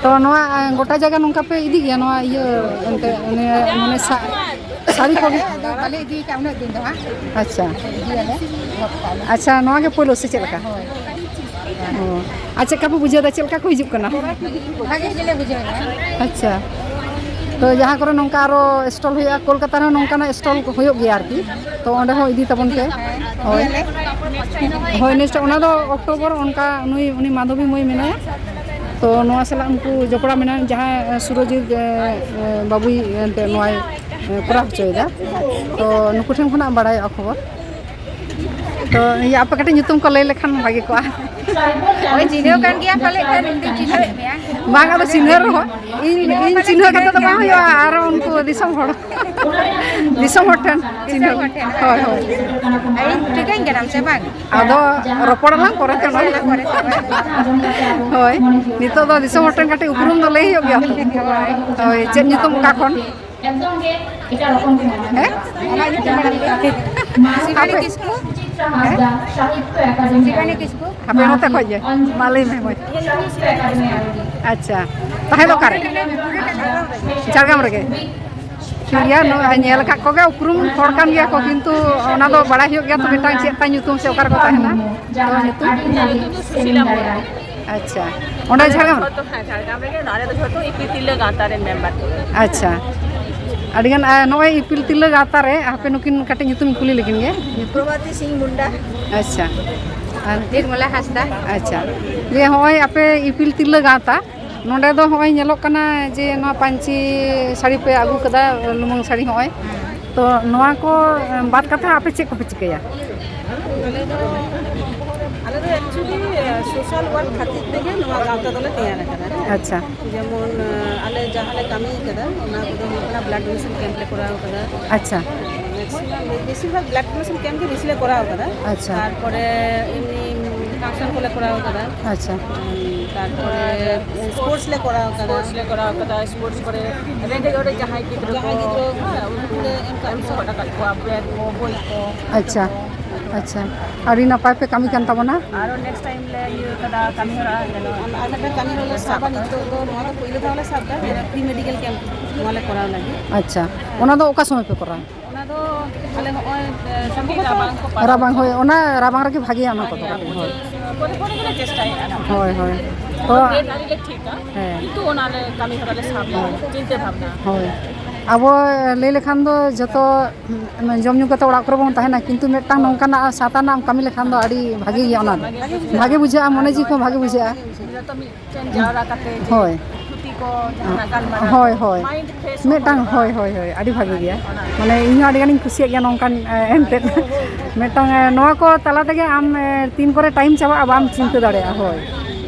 ᱛᱚ ᱱᱚᱣᱟ ᱮᱸ, ᱜᱚᱴᱟ ᱡᱟᱭᱜᱟ ᱱᱚᱝᱠᱟ ᱯᱮ ᱤᱫᱤ ᱜᱮᱭᱟ ᱱᱚᱣᱟ ᱤᱭᱟᱹ ᱮᱱᱛᱮ ᱚᱱᱮ ᱢᱟᱱᱮ ᱥᱟ- ᱥᱟᱹᱲᱤ ᱠᱚ? ᱟᱫᱚ ᱵᱟᱞᱮ ᱤᱫᱤ ᱠᱟᱜᱼᱟ ᱩᱱᱟᱹᱜ ᱫᱤᱱ ᱫᱚ ᱦᱟᱸᱜ᱾ ᱟᱪᱪᱷᱟ, ᱤᱫᱤᱭᱟᱞᱮ, ᱜᱚᱜ ᱠᱟᱜᱼᱟ ᱞᱮ᱾ ᱟᱪᱪᱷᱟ, ᱱᱚᱣᱟ ᱜᱮ ᱯᱳᱭᱞᱳ ᱥᱮ ᱪᱮᱫ ᱞᱮᱠᱟ? ᱦᱳᱭ᱾ ᱚ, ᱟᱨ ᱪᱮᱫ ᱞᱮᱠᱟ ᱯᱮ ᱵᱩᱡᱷᱟᱹᱣ ᱮᱫᱟ? ᱪᱮᱫ ᱞᱮᱠᱟ ᱠᱚ ᱦᱤᱡᱩᱜ ᱠᱟᱱᱟ? ᱵᱷᱟᱜᱮ ᱜᱮᱞᱮ ᱵᱩᱡᱷᱟᱹᱣ ᱮᱫᱟ᱾ ᱟᱪᱪᱷᱟ, ᱛᱚ ᱡᱟᱦᱟᱸ ᱠᱚᱨᱮ ᱱᱚᱝᱠᱟ ᱟᱨᱚ ᱥᱴᱚᱞ ᱦᱩᱭᱩᱜᱼᱟ, ᱠᱳᱞᱠᱟᱛᱟ ᱨᱮᱦᱚᱸ ᱱᱚᱝᱠᱟᱱᱟᱜ ᱥᱴᱚᱞ ᱠᱚ ᱦᱩᱭᱩᱜ ᱜᱮᱭᱟ ᱟᱨᱠᱤ, ᱛᱚ ᱚᱸᱰᱮ ᱦᱚᱸ ᱤᱫᱤ ᱛᱟᱵᱚᱱ ᱯᱮ᱾ ᱦᱳᱭ᱾ ᱦᱳᱭ, next ᱚᱱᱟ ᱫᱚ ᱚᱠᱴᱳᱵᱚᱨ ᱚᱱᱠᱟ ᱱᱩᱭ, ᱩᱱᱤ ᱢᱟᱫᱷᱚᱵᱤ ᱢᱟᱹᱭ ᱢᱮᱱᱟᱭᱟ, ᱛᱚ ᱱᱚᱣᱟ ᱥᱟᱞᱟᱜ ᱩᱱᱠᱩ ᱡᱚᱯᱲᱟᱣ ᱢᱮᱱᱟᱜᱼᱟ, ᱡᱟᱦᱟᱸᱭ ᱥᱩᱨᱚᱡᱤᱛ, ᱮ, ᱮ, ᱵᱟᱹᱵᱩᱭ ᱮᱱᱛᱮ ᱱᱚᱣᱟᱭ, ᱮ, ᱠᱚᱨᱟᱣ ᱦᱚᱪᱚᱭᱮᱫᱟ, ᱛᱚ ᱱᱩᱠᱩ ᱴᱷᱮᱱ ᱠᱷᱚᱱᱟᱜ ᱵᱟᱲᱟᱭᱚᱜᱼᱟ ᱠᱷᱚᱵᱚᱨ᱾ ᱛᱚ ᱤᱭᱟᱹ, ᱟᱯᱮ ᱠᱟᱹᱴᱤᱡ ᱧᱩᱛᱩᱢ ᱠᱚ ᱞᱟᱹᱭ ᱞᱮᱠᱷᱟᱱ ᱵᱷᱟᱜᱮ ᱠᱚᱜᱼᱟ᱾ ᱳᱭ ᱪᱤᱱᱦᱟᱹᱣ ᱠᱟᱱ ᱜᱮᱭᱟ ᱯᱟᱞᱮ ᱠᱷᱟᱱ, ᱤᱧ ᱫᱚᱧ ᱪᱤᱱᱦᱟᱹᱣᱮᱫ ᱢᱮᱭᱟ᱾ ᱵᱟᱝ, ᱟᱫᱚ ᱪᱤᱱᱦᱟᱹ ᱨᱮᱦᱚᱸ ᱤᱧ, ᱤᱧ ᱪᱤᱱᱦᱟᱹ ᱠᱟᱛᱮ ᱫᱚ ᱵᱟᱝ ᱦᱩᱭᱩᱜᱼᱟ, ᱟᱨᱚ ᱩᱱᱠᱩ ᱫᱤᱥᱚᱢ ᱦᱚᱲ, ᱫᱤᱥᱚᱢ ᱦᱚᱲ ᱴᱷᱮᱱ ᱪᱤᱱᱦᱟᱹ᱾ ᱫᱤᱥᱚᱢ ᱦᱚᱲ ᱴᱷᱮᱱ᱾ ᱦᱳᱭ, ᱦᱳᱭ᱾ ᱤᱧ ᱴᱷᱤᱠᱟᱹᱧ ᱠᱟᱱᱟᱢ ᱥᱮ ᱵᱟᱝ? ᱟᱫᱚ ᱨᱚᱯᱚᱲ ᱟᱞᱟᱝ ᱯᱚᱨᱮ ᱛᱮ ᱱᱚᱰᱮ᱾ ᱯᱚᱨᱮ ᱛᱮ ᱵᱟᱝ? ᱦᱳᱭ, ᱱᱤᱛᱚᱜ ᱫᱚ ᱫᱤᱥᱚᱢ ᱦᱚᱲ ᱴᱷᱮᱱ ᱠᱟᱹᱴᱤᱡ ᱩᱯᱨᱩᱢ ᱫᱚ ᱞᱟᱹᱭ ᱦᱩᱭᱩᱜ ᱜᱮᱭᱟ ᱛᱚ᱾ ᱦᱳᱭ᱾ ᱦᱳᱭ, ᱪᱮᱫ ᱧᱩᱛᱩᱢ, ᱚᱠᱟ ᱠᱷᱚᱱ? ᱮᱠᱫᱚᱢ ᱜᱮ ᱮᱴᱟᱜ ᱨᱚᱠᱚᱢ ᱜᱮ ᱢᱟᱱᱟᱣ ᱦᱮᱸ? ᱦᱩᱭᱩᱜᱼᱟ᱾ ᱟᱢᱟᱜ ᱧᱩᱛᱩᱢ ᱢᱟᱲᱟᱝ ᱞᱟᱹᱭ ᱢᱮ᱾ ᱥᱤᱵᱟᱱᱤ ᱠᱤᱥᱠᱩ᱾ ᱦᱮᱸ? ᱥᱤᱵᱟᱱᱤ ᱠᱤᱥᱠᱩ᱾ ᱦᱟᱯᱮ ᱱᱚᱛᱮ ᱠᱷᱚᱡ ᱜᱮ᱾ ᱢᱟ ᱞᱟᱹᱭ ᱢᱮ ᱢᱟᱹᱭ᱾ ᱟᱪᱪᱷᱟ᱾ ᱛᱟᱦᱮᱸ ᱫᱚ ᱚᱠᱟᱨᱮ? ᱡᱷᱟᱲᱜᱨᱟᱢ ᱨᱮᱜᱮ? ᱴᱷᱤᱠ ᱜᱮᱭᱟ, ᱱᱚᱣᱟ ᱧᱮᱞ ᱟᱠᱟᱫ ᱠᱚᱜᱮ, ᱩᱯᱨᱩᱢ ᱦᱚᱲ ᱠᱟᱱ ᱜᱮᱭᱟ ᱠᱚ, ᱠᱤᱱᱛᱩ ᱚᱱᱟ ᱫᱚ ᱵᱟᱲᱟᱭ ᱦᱩᱭᱩᱜ ᱜᱮᱭᱟ ᱛᱚ, ᱢᱤᱫᱴᱟᱝ ᱪᱮᱫ ᱛᱟᱭ ᱧᱩᱛᱩᱢ ᱥᱮ ᱚᱠᱟ ᱨᱮᱠᱚ ᱛᱟᱦᱮᱱᱟ? ᱛᱚ ᱧᱩᱛᱩᱢ? ᱤᱧᱟᱹᱜ ᱧᱩᱛᱩᱢ ᱫᱚ ᱥᱩᱥᱤᱞᱟ ᱢᱩᱨᱢᱩ᱾ ᱟᱪᱪᱷᱟ, ᱚᱸᱰᱮ ᱟᱞᱮ ᱫᱚ ᱡᱷᱟᱲᱜᱨᱟᱢ? ᱡᱷᱚᱛᱚ, ᱦᱮᱸ, ᱡᱷᱟᱲᱜᱨᱟᱢ ᱨᱮᱜᱮ, ᱟᱞᱮ ᱫᱚ ᱡᱷᱚᱛᱚ ᱤᱯᱤᱞ ᱛᱤᱨᱞᱟᱹ ᱜᱟᱶᱛᱟ ᱨᱮᱱ ᱢᱮᱢᱵᱟᱨ ᱠᱟᱱᱟ᱾ ᱟᱪᱪᱷᱟ, ᱟᱹᱰᱤᱜᱟᱱ, ᱟᱨ ᱱᱚᱜᱼᱚᱭ ᱤᱯᱤᱞ ᱛᱤᱨᱞᱟᱹ ᱜᱟᱶᱛᱟ ᱨᱮ ᱦᱟᱯᱮ ᱱᱩᱠᱤᱱ ᱠᱟᱹᱴᱤᱡ ᱧᱩᱛᱩᱢ ᱤᱧ ᱠᱩᱞᱤ ᱞᱮᱠᱤᱱ ᱜᱮ᱾ ᱯᱨᱚᱵᱷᱟᱛᱤ ᱥᱤᱝ ᱢᱩᱱᱰᱟ᱾ ᱟᱪᱪᱷᱟ, ᱟᱨ ᱱᱤᱨᱢᱚᱞᱟ ᱦᱟᱸᱥᱫᱟ᱾ ᱟᱪᱪᱷᱟ, ᱡᱮ ᱦᱚᱸᱜᱼᱚᱭ ᱟᱯᱮ ᱤᱯᱤᱞ ᱛᱤᱨᱞᱟᱹ ᱜᱟᱶᱛᱟ, ᱱᱚᱸᱰᱮ ᱫᱚ ᱦᱚᱸᱜᱼᱚᱭ ᱧᱮᱞᱚᱜ ᱠᱟᱱᱟ ᱡᱮ ᱱᱚᱣᱟ ᱯᱟᱹᱧᱪᱤ ᱥᱟᱹᱲᱤ ᱯᱮ ᱟᱹᱜᱩ ᱠᱟᱫᱟ, ᱞᱩᱢᱟᱹᱝ ᱥᱟᱹᱲᱤ ᱦᱚᱸᱜᱼᱚᱭ᱾ ᱛᱚ ᱱᱚᱣᱟ ᱠᱚ ᱵᱟᱫ ᱠᱟᱛᱮ ᱟᱯᱮ ᱪᱮᱫ ᱠᱚᱯᱮ ᱪᱤᱠᱟᱹᱭᱟ? ᱟᱞᱮ ᱫᱚ, ᱟᱞᱮ ᱫᱚ actually social work ᱠᱷᱟᱹᱛᱤᱨ ᱛᱮᱜᱮ ᱱᱚᱣᱟ ᱜᱟᱶᱛᱟ ᱫᱚᱞᱮ ᱛᱮᱭᱟᱨ ᱟᱠᱟᱫᱟ᱾ ᱟᱪᱪᱷᱟ᱾ ᱡᱮᱢᱚᱱ, ᱟᱞᱮ ᱡᱟᱦᱟᱸ ᱞᱮ ᱠᱟᱹᱢᱤ ᱠᱟᱫᱟ, ᱚᱱᱟ ᱠᱚᱫᱚ ᱦᱩᱭᱩᱜ ᱠᱟᱱᱟ blood donation camp ᱞᱮ ᱠᱚᱨᱟᱣ ᱠᱟᱫᱟ᱾ ᱟᱪᱪᱷᱟ᱾ Maximum, ᱵᱮᱥᱤᱨ ᱵᱷᱟᱜᱽ blood donation camp ᱜᱮ ᱵᱮᱥᱤ ᱞᱮ ᱠᱚᱨᱟᱣ ᱠᱟᱫᱟ᱾ ᱟᱪᱪᱷᱟ᱾ ᱛᱟᱨᱯᱚᱨᱮ ᱮᱢᱱᱤ function ᱠᱚᱞᱮ ᱠᱚᱨᱟᱣ ᱠᱟᱫᱟ᱾ ᱟᱪᱪᱷᱟ᱾ ᱛᱟᱨᱯᱚᱨᱮ sports ᱞᱮ ᱠᱚᱨᱟᱣ ᱠᱟᱫᱟ᱾ Sports ᱞᱮ ᱠᱚᱨᱟᱣ ᱠᱟᱫᱟ, sports ᱠᱚᱨᱮ ᱨᱮᱸᱜᱮᱡ ᱚᱨᱮᱡ ᱡᱟᱦᱟᱸᱭ ᱜᱤᱫᱽᱨᱟᱹ ᱡᱟᱦᱟᱸᱭ ᱠᱚ, ᱜᱤᱫᱽᱨᱟᱹ ᱦᱮᱸ, ᱩᱱᱠᱩ ᱞᱮ ᱮᱢ ᱠᱟᱜ ᱮᱢ ᱠᱚᱣᱟ᱾ ᱥᱚᱦᱚᱫ ᱟᱠᱟᱫ ᱠᱚᱣᱟ, bag ᱠᱚ, ᱵᱳᱭ ᱠᱚ᱾ ᱟᱪᱪᱷᱟ᱾ ᱟᱪᱪᱷᱟ, ᱟᱹᱰᱤ ᱱᱟᱯᱟᱭ ᱯᱮ ᱠᱟᱹᱢᱤ ᱠᱟᱱ ᱛᱟᱵᱚᱱᱟ᱾ ᱟᱨᱚ ᱱᱮᱠᱥᱴ ᱴᱟᱭᱤᱢ ᱞᱮ ᱤᱭᱟᱹ ᱠᱟᱫᱟ ᱠᱟᱹᱢᱤ ᱦᱚᱨᱟ, ᱡᱮᱱᱚ ᱟᱨ ᱢᱤᱫᱴᱟᱝ ᱠᱟᱹᱢᱤ ᱦᱚᱨᱟ ᱞᱮ ᱥᱟᱵᱟ᱾ ᱱᱤᱛᱚᱜ ᱫᱚ ᱱᱚᱣᱟ ᱫᱚ ᱯᱩᱭᱞᱩ ᱫᱷᱟᱣ ᱞᱮ ᱥᱟᱵ ᱮᱫᱟ, ᱡᱮ ᱯᱷᱨᱤ ᱢᱮᱰᱤᱠᱮᱞ ᱠᱮᱢᱯ ᱱᱚᱣᱟ ᱞᱮ ᱠᱚᱨᱟᱣ ᱞᱟᱹᱜᱤᱫ᱾ ᱟᱪᱪᱷᱟ, ᱚᱱᱟ ᱫᱚ ᱚᱠᱟ ᱥᱚᱢᱚᱭ ᱯᱮ ᱠᱚᱨᱟᱣᱟ? ᱚᱱᱟ ᱫᱚ ᱟᱞᱮ ᱦᱚᱸᱜᱼᱚᱭ, ᱮ, ᱥᱚᱢᱵᱷᱚᱵᱚᱛᱚ ᱨᱟᱵᱟᱝ ᱠᱚ ᱯᱟᱨᱚᱢ ᱨᱟᱵᱟᱝ, ᱦᱳᱭ, ᱚᱱᱟ ᱨᱟᱵᱟᱝ ᱨᱮᱜᱮ ᱵᱷᱟᱜᱮᱭᱟ ᱚᱱᱟ ᱠᱚᱫᱚ ᱵᱷᱟᱜᱮᱭᱟ, ᱠᱟᱹᱴᱤᱡ, ᱦᱳᱭ᱾ ᱯᱚᱨᱮ ᱯᱚᱨᱮ ᱜᱮᱞᱮ ᱪᱮᱥᱴᱟᱭᱮᱫᱼᱟ ᱱᱟᱜ᱾ ᱦᱳᱭ, ᱦᱳᱭ᱾ ᱛᱚ ᱰᱮᱴ ᱟᱹᱣᱨᱤ ᱞᱮ ᱴᱷᱤᱠᱟ, ᱦᱮᱸ᱾ ᱠᱤᱱᱛᱩ ᱚᱱᱟ ᱞᱮ ᱠᱟᱹᱢᱤ ᱦᱚᱨᱟ ᱞᱮ ᱥᱟᱵ ᱮᱫᱟ, ᱦᱳᱭ᱾ ᱪᱤᱱᱛᱟᱹ ᱵᱷᱟᱵᱽᱱᱟ᱾ ᱦᱳᱭ᱾ ᱟᱵᱚ ᱞᱟᱹᱭ ᱞᱮᱠᱷᱟᱱ ᱫᱚ ᱡᱚᱛᱚ, ᱩᱢ, ᱡᱚᱢ ᱧᱩ ᱠᱟᱛᱮ ᱚᱲᱟᱜ ᱠᱚᱨᱮ ᱵᱚᱱ ᱛᱟᱦᱮᱱᱟ, ᱠᱤᱱᱛᱩ ᱢᱤᱫᱴᱟᱝ ᱱᱚᱝᱠᱟᱱᱟᱜ ᱥᱟᱶᱛᱟ ᱨᱮᱱᱟᱜ ᱮᱢ ᱠᱟᱹᱢᱤ ᱞᱮᱠᱷᱟᱱ ᱫᱚ ᱟᱹᱰᱤ ᱵᱷᱟᱜᱮ ᱜᱮᱭᱟ ᱚᱱᱟ ᱫᱚ᱾ ᱵᱷᱟᱜᱮ ᱵᱩᱡᱷᱟᱹᱜᱼᱟ, ᱢᱚᱱᱮ ᱡᱤᱣᱤ ᱠᱚᱦᱚᱸ ᱵᱷᱟᱜᱮ ᱵᱩᱡᱷᱟᱹᱜᱼᱟ᱾ ᱡᱚᱛᱚ ᱢᱤᱫᱴᱮᱱ ᱡᱟᱣᱨᱟ ᱠᱟᱛᱮ ᱡᱮ ᱦᱳᱭ᱾ ᱛᱷᱩᱛᱤ ᱠᱚ, ᱡᱟᱦᱟᱱᱟᱜ ᱜᱟᱞᱢᱟᱨᱟᱣ ᱦᱳᱭ, ᱠᱚ, ᱦᱳᱭ᱾ ᱢᱟᱭᱤᱱᱰ ᱯᱷᱨᱮᱥ ᱦᱚᱸ ᱢᱤᱫᱴᱟᱝ, ᱛᱟᱦᱮᱱᱟ᱾ ᱦᱳᱭ, ᱦᱳᱭ, ᱦᱳᱭ, ᱟᱹᱰᱤ ᱵᱷᱟᱜᱮ ᱜᱮᱭᱟ᱾ ᱚᱱᱟ ᱢᱟᱱᱮ ᱤᱧ ᱦᱚᱸ ᱟᱹᱰᱤ ᱜᱟᱱᱤᱧ ᱠᱩᱥᱤᱭᱟᱜ ᱜᱮᱭᱟ ᱱᱚᱝᱠᱟᱱ, ᱮ, ᱮᱱᱛᱮᱫ᱾ ᱢᱤᱫᱴᱟᱝ, ᱮ, ᱱᱚᱣᱟ ᱠᱚ ᱛᱟᱞᱟ ᱛᱮᱜᱮ ᱟᱢ, ᱮ, ᱛᱤᱱ ᱠᱚᱨᱮ ᱴᱟᱭᱤᱢ ᱪᱟᱵᱟᱜᱼᱟ ᱵᱟᱢ ᱪᱤᱱᱛᱟᱹ ᱫᱟᱲᱮᱭᱟᱜᱼᱟ, ᱦᱳᱭ᱾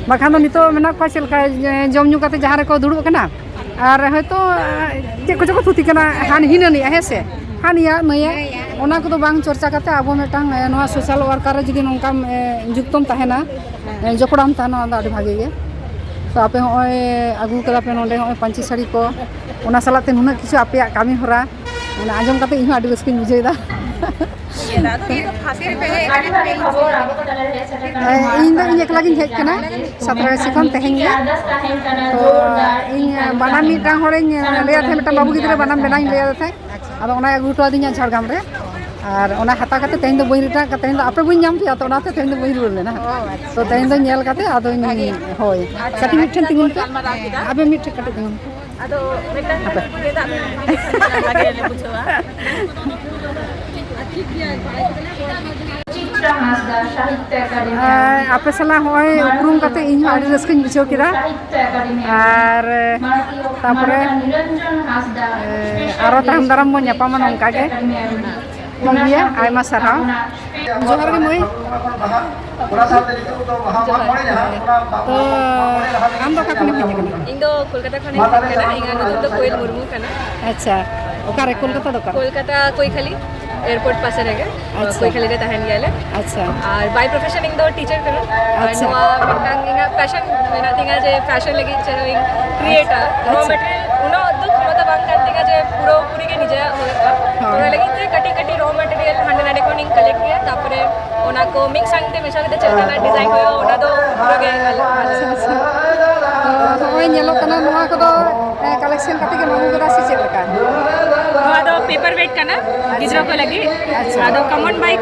ᱵᱟᱠᱷᱟᱱ ᱫᱚ ᱱᱤᱛᱚᱜ ᱢᱮᱱᱟᱜ ᱠᱚᱣᱟ ᱪᱮᱫ ᱞᱮᱠᱟ, ᱡᱮ, ᱡᱚᱢ ᱧᱩ ᱠᱟᱛᱮ ᱡᱟᱦᱟᱸ ᱨᱮᱠᱚ ᱫᱩᱲᱩᱵ ᱠᱟᱱᱟ, ᱟᱨ ᱦᱚᱭᱛᱳ, ᱮ, ᱪᱮᱫ ᱠᱚᱪᱚ ᱠᱚ ᱛᱷᱩᱛᱤ ᱠᱟᱱᱟ, ᱦᱟᱱ ᱦᱤᱱᱟᱹ ᱱᱤᱭᱟᱹ, ᱦᱮᱸ ᱥᱮ? ᱦᱟᱱᱤᱭᱟ ᱱᱟᱹᱭᱟ, ᱚᱱᱟ ᱠᱚᱫᱚ ᱵᱟᱝ ᱪᱚᱨᱪᱟ ᱠᱟᱛᱮ ᱟᱵᱚ ᱢᱤᱫᱴᱟᱝ, ᱮ, ᱱᱚᱣᱟ ᱥᱳᱥᱟᱞ ᱣᱟᱨᱠᱟᱨ ᱨᱮ ᱡᱩᱫᱤ ᱱᱚᱝᱠᱟᱢ, ᱮ, ᱡᱩᱠᱛᱚᱢ ᱛᱟᱦᱮᱱᱟ, ᱮ, ᱡᱚᱯᱲᱟᱣ ᱮᱢ ᱛᱟᱦᱮᱱᱟ, ᱚᱱᱟ ᱫᱚ ᱟᱹᱰᱤ ᱵᱷᱟᱜᱮ ᱜᱮ᱾ ᱛᱚ ᱟᱯᱮ ᱦᱚᱸᱜᱼᱚᱭ ᱟᱹᱜᱩ ᱠᱟᱫᱟ ᱯᱮ ᱱᱚᱰᱮ ᱦᱚᱸᱜᱼᱚᱭ ᱯᱟᱹᱧᱪᱤ ᱥᱟᱹᱲᱤ ᱠᱚ, ᱚᱱᱟ ᱥᱟᱞᱟᱜ ᱛᱮ ᱱᱩᱱᱟᱹᱜ ᱠᱤᱪᱷᱩ ᱟᱯᱮᱭᱟᱜ ᱠᱟᱹᱢᱤ ᱦᱚᱨᱟ, ᱚᱱᱟ ᱟᱸᱡᱚᱢ ᱠᱟᱛᱮ ᱤᱧ ᱦᱚᱸ ᱟᱹᱰᱤ ᱨᱟᱹᱥᱠᱟᱹᱧ ᱵᱩᱡᱷᱟᱹᱣ ᱮᱫᱟ᱾ ᱤᱭᱟᱹ ᱫᱚ ᱟᱫᱚ ᱤᱧ ᱫᱚ ᱯᱷᱟᱥᱴ ᱴᱟᱭᱤᱢ ᱯᱮ ᱦᱮᱡ ᱠᱟᱱᱟ, ᱯᱮ ᱤᱧ ᱫᱚ ᱤᱧ ᱮᱠᱞᱟ ᱜᱤᱧ ᱦᱮᱡ ᱠᱟᱱᱟ, ᱥᱟᱛᱨᱟᱜᱟᱹᱪᱷᱤ ᱠᱷᱚᱱ ᱛᱮᱦᱮᱧ ᱜᱮ᱾ ᱛᱚ ᱤᱧ ᱵᱟᱱᱟᱢ ᱢᱤᱫᱴᱟᱝ ᱦᱚᱲᱤᱧ ᱞᱟᱹᱭᱟᱫ ᱛᱟᱦᱮᱸᱫ, ᱢᱤᱫᱴᱟᱝ ᱵᱟᱹᱵᱩ ᱜᱤᱫᱽᱨᱟᱹ ᱵᱟᱱᱟᱢ ᱵᱮᱱᱟᱣᱤᱧ ᱞᱟᱹᱭᱟᱫ ᱛᱟᱦᱮᱸᱫ, ᱟᱫᱚ ᱚᱱᱟᱭ ᱟᱹᱜᱩ ᱦᱚᱴᱚ ᱟᱹᱫᱤᱧᱟ ᱡᱷᱟᱲᱜᱨᱟᱢ ᱨᱮ᱾ ᱟᱨ ᱚᱱᱟ ᱦᱟᱛᱟᱣ ᱠᱟᱛᱮ ᱛᱮᱦᱮᱧ ᱫᱚ ᱵᱟᱹᱧ ᱨᱤᱴᱟᱨᱱ ᱠᱟᱫᱟ, ᱛᱮᱦᱮᱧ ᱫᱚ ᱟᱯᱮ ᱵᱟᱹᱧ ᱧᱟᱢ ᱯᱮᱭᱟ, ᱛᱚ ᱚᱱᱟᱛᱮ ᱛᱮᱦᱮᱧ ᱫᱚ ᱵᱟᱹᱧ ᱨᱩᱣᱟᱹᱲ ᱞᱮᱱᱟ᱾ ᱚ, ᱟᱪᱪᱷᱟ᱾ ᱛᱚ ᱛᱮᱦᱮᱧ ᱫᱚ ᱧᱮᱞ ᱠᱟᱛᱮ ᱟᱫᱚᱧ, ᱵᱷᱟᱜᱮ᱾ ᱦᱳᱭ, ᱟᱪᱪᱷᱟ, ᱠᱟᱹᱴᱤᱡ ᱢᱤᱫ ᱴᱷᱮᱱ ᱛᱤᱸᱜᱩᱱ ᱯᱮ᱾ ᱜᱟᱞᱢᱟᱨᱟᱣ ᱠᱮᱫᱟ᱾ ᱟᱯᱮ ᱢᱤᱫ ᱴᱷᱮᱱ ᱠᱟᱹᱴᱤᱡ ᱛᱤᱸᱜᱩᱱ ᱯᱮ᱾ ᱟᱫᱚ ᱢᱤᱫᱴᱟᱝ ᱦᱟᱯᱮ᱾ ᱠᱩᱠᱞᱤ ᱫᱟᱜ ᱢᱮ, ᱵᱷᱟᱜᱮ ᱞᱮ ᱵᱩᱡᱷᱟᱹᱣᱟ᱾ ᱟᱨ ᱟᱯᱮ ᱥᱟᱞᱟᱜ ᱦᱚᱸᱜᱼᱚᱭ ᱩᱯᱨᱩᱢ ᱠᱟᱛᱮ ᱤᱧ ᱦᱚᱸ ᱟᱹᱰᱤ ᱨᱟᱹᱥᱠᱟᱹᱧ ᱵᱩᱡᱷᱟᱹᱣ ᱠᱮᱫᱟ᱾ ᱟᱨ ᱛᱟᱯᱚᱨᱮ, ᱮ, ᱟᱨᱚ ᱛᱟᱭᱚᱢ ᱫᱟᱨᱟᱢ ᱵᱚᱱ ᱧᱟᱯᱟᱢᱟ ᱱᱚᱝᱠᱟ ᱜᱮ᱾ ᱴᱷᱤᱠ ᱜᱮᱭᱟ, ᱟᱭᱢᱟ ᱥᱟᱨᱦᱟᱣ᱾ ᱡᱚᱦᱟᱨ ᱜᱮ ᱢᱟᱹᱭ᱾ ᱡᱚᱦᱟᱨ ᱜᱮ᱾ ᱛᱚ, ᱟᱢ ᱫᱚ ᱚᱠᱟ ᱠᱷᱚᱱᱮᱢ ᱦᱮᱡ ᱟᱠᱟᱱᱟ? ᱤᱧ ᱫᱚ ᱠᱳᱞᱠᱟᱛᱟ ᱠᱷᱚᱱᱤᱧ ᱦᱮᱡ ᱟᱠᱟᱱᱟ᱾ ᱤᱧᱟᱹᱜ ᱧᱩᱛᱩᱢ ᱫᱚ ᱠᱳᱭᱮᱞ ᱢᱩᱨᱢᱩ ᱠᱟᱱᱟ᱾ ᱟᱪᱪᱷᱟ, ᱚᱠᱟᱨᱮ? ᱠᱳᱞᱠᱟᱛᱟ ᱫᱚ ᱚᱠᱟᱨᱮ? ᱠᱳᱞᱠᱟᱛᱟ ᱠᱳᱭᱠᱷᱟᱞᱤ ᱮᱭᱟᱨᱯᱳᱨᱴ ᱯᱟᱥᱮ ᱨᱮᱜᱮ᱾ ᱟᱪᱪᱷᱟ᱾ ᱠᱳᱭᱠᱷᱟᱞᱤ ᱨᱮ ᱛᱟᱦᱮᱱ ᱜᱮᱭᱟᱞᱮ᱾ ᱟᱪᱪᱷᱟ᱾ ᱟᱨ by profession ᱤᱧ ᱫᱚ ᱴᱤᱪᱟᱨ ᱠᱟᱹᱱᱟᱹᱧ᱾ ᱟᱨ ᱟᱪᱪᱷᱟ᱾ ᱱᱚᱣᱟ ᱢᱤᱫᱴᱟᱝ ᱤᱧᱟᱹᱜ ᱯᱮᱥᱚᱱ ᱢᱮᱱᱟᱜ ᱛᱤᱧᱟᱹ ᱡᱮ ᱯᱷᱮᱥᱚᱱ ᱞᱟᱹᱜᱤᱫ ᱡᱮᱱᱚ ᱤᱧ ᱠᱨᱤᱭᱮᱴᱟ᱾ ᱨᱚ ᱟᱪᱪᱷᱟ᱾ ᱢᱮᱴᱮᱨᱤᱭᱟᱞ ᱩᱱᱟᱹᱜ ᱫᱚ ᱠᱷᱚᱢᱚᱛᱟ ᱵᱟᱝ ᱠᱟᱱ ᱛᱤᱧᱟᱹ ᱡᱮ ᱯᱩᱨᱟᱹᱯᱩᱨᱤ ᱜᱮ ᱱᱤᱡᱮᱨᱟᱜ ᱦᱩᱭᱩᱜᱼᱟ᱾ ᱦᱳᱭ᱾ ᱚᱱᱟ ᱞᱟᱹᱜᱤᱫ ᱛᱮ ᱠᱟᱹᱴᱤᱡ ᱠᱟᱹᱴᱤᱡ ᱨᱚ ᱢᱮᱴᱮᱨᱤᱭᱟᱞ ᱦᱟᱸᱰᱮ ᱱᱟᱰᱮ ᱠᱷᱚᱱᱤᱧ ᱠᱟᱞᱮᱠᱴ ᱜᱮᱭᱟ, ᱛᱟᱨᱯᱚᱨᱮ ᱚᱱᱟ ᱠᱚ ᱢᱤᱫ ᱥᱟᱝᱛᱮ ᱢᱮᱥᱟ ᱠᱟᱛᱮ ᱪᱮᱫ ᱞᱮᱠᱟᱱᱟᱜ ᱰᱤᱡᱟᱭᱤᱱ ᱦᱩᱭᱩᱜᱼᱟ, ᱚᱱᱟ ᱫᱚ ᱯᱩᱨᱟᱹ ᱜᱮ ᱟᱞᱟᱜᱽ᱾ ᱟᱪᱪᱷᱟ, ᱟᱪᱪᱷᱟ᱾ ᱛᱚ ᱱᱚᱜᱼᱚᱭ ᱧᱮᱞᱚᱜ ᱠᱟᱱᱟ, ᱱᱚᱣᱟ ᱠᱚᱫᱚ ᱠᱟᱞᱮᱠᱥᱚᱱ ᱠᱟᱛᱮ ᱜᱮᱢ ᱟᱹᱜᱩ ᱠᱟᱫᱟ ᱥᱮ ᱪᱮᱫ ᱞᱮᱠᱟ? ᱱᱚᱣᱟ ᱫᱚ ᱯᱮᱯᱟᱨ ᱣᱮᱴ ᱠᱟᱱᱟ ᱜᱤᱫᱽᱨᱟᱹ ᱠᱚ ᱞᱟᱹᱜᱤᱫ᱾ ᱟᱪᱪᱷᱟ᱾ ᱟᱫᱚ ᱠᱟᱢᱚᱱ ᱵᱟᱭ